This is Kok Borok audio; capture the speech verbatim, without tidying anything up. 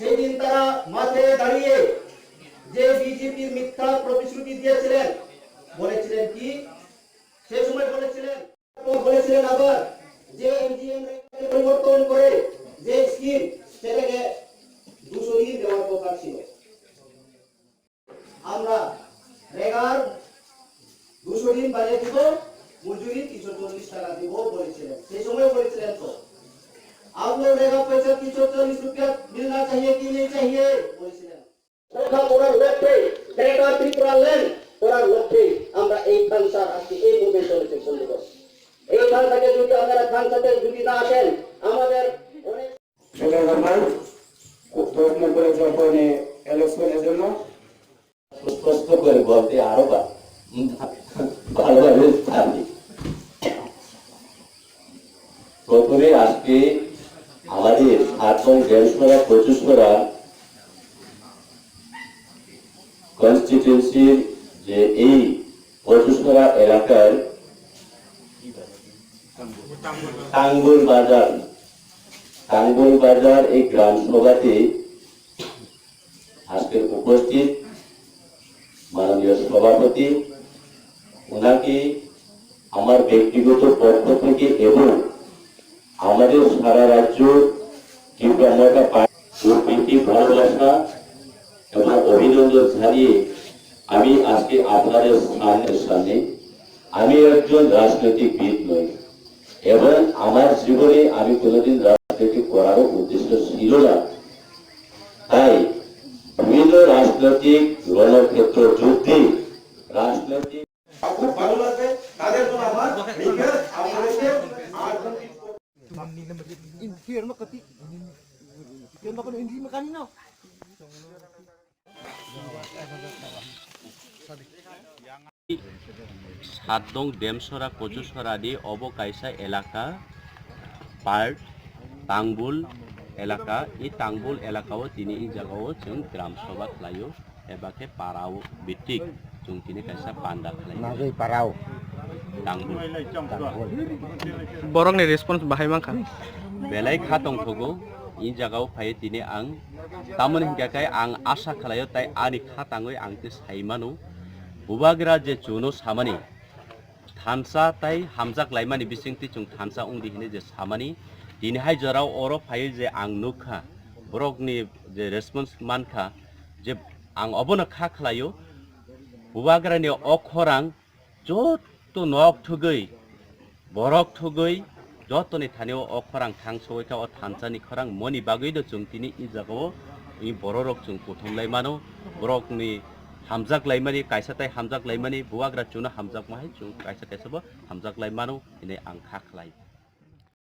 সেদিন তারা মাঠে দাঁড়িয়ে যে বিজেপির মিথ্যা প্রতিশ্রুতি দিয়েছিলেন, বলেছিলেন কি? সে সময় বলেছিলেন, বলেছিলেন আবার যে এমজিএনরেগাকে পরিবর্তন করে যে স্কিম, সেটাকে দুশো দিন দেওয়ার কথা ছিল। আমরা রেগার দুশো দিন বাড়িয়ে দিব, মজুরি তিনশো চল্লিশ টাকা দিব বলেছিলেন, সেই সময় বলেছিলেন তো। आप लोग रेगा पैसा तीन सौ चालीस रुपया मिलना चाहिए कि नहीं चाहिए? বলেছিলেন। লেখা পড়ার লক্ষ্যে, গ্রেটার ত্রিপুরা ল্যান্ড করার লক্ষ্যে আমরা এই থানসার আজকে এই মুভমেন্ট চলেছে বন্ধুগণ। এই থানসাকে যদি আপনারা থানসাতে যদি না আসেন, আমাদের অনেক সেটা ব্যাপার প্রশ্ন করেছে আপনি ইলেকশনের জন্য। স্পষ্ট করে বলতে আরো বা-, ভালোভাবে পারি। প্রথমে আজকে আমাদের সাত নং দেড়শোরা পঁচিশশোরা কনস্টিটিউয়েন্সির যে এই পঁচিশশোরা এলাকার টাঙ্গুল বাজার, টাঙ্গুল বাজার এই গ্রাম সভাতে আজকের উপস্থিত মাননীয় সভাপতি, ওনাকে আমার ব্যক্তিগত পক্ষ থেকে এবং আমাদের সারা রাজ্য ত্রিপুরা মহিলা পার্টি প্রীতি ভালোবাসা এবং অভিনন্দন জানিয়ে আমি আজকে আপনাদের সামনে, সামনে, আমি একজন রাজনৈতিকবিদ নই এবং আমার জীবনে আমি কোনোদিন রাজনীতি করারও উদ্দেশ্য ছিল না। তাই বিভিন্ন রাজনৈতিক রণক্ষেত্র যুদ্ধে রাজনৈতিক খুব ভালো লাগবে, তাদের জন্য আমার রিকোয়েস্ট, আপনাদেরকে আর কোনো কিছু সাত নং ডেমসরা কচুসরা ni obo kaisa elaka, part Tangbul elaka. I Tangbul elaka o tini i jaga o chwng gram sabha khlai o, eba khe para o bitik chwng tini kaisa panda khlai o. Nagwi para o. Tangbul. Borok ni response bahai mankha. Belai kha tongthogo, i jaga o phai tini ang Tamoni hinkha khe ang asa khlaio, tai ani kha tangwi ang tei sai mano. Bubagra je chuno samani, thansa tai hamjak laimani bisingtwi chwng thansa wngdi hinwi je samani, tini hai jorao oro phaiwi je ang nukha, borokni je response mankha, je ang obono kha khlaio, Bubagrani o khorang joto nok thugwi, borok thugwi, jotoni thani o, o khorang thang sogwi kha, o thansa ni khorang moni bagwi do chwng tini i jaga o i borok rok chwng kuthum lai mano, borok ni hamjak lai mani, kaisa tai hamjak lai mani, Bubagra chuno hamjak ma hai chwng kaisa kaisa bo hamjak lai mano hinwi ang kha khlai.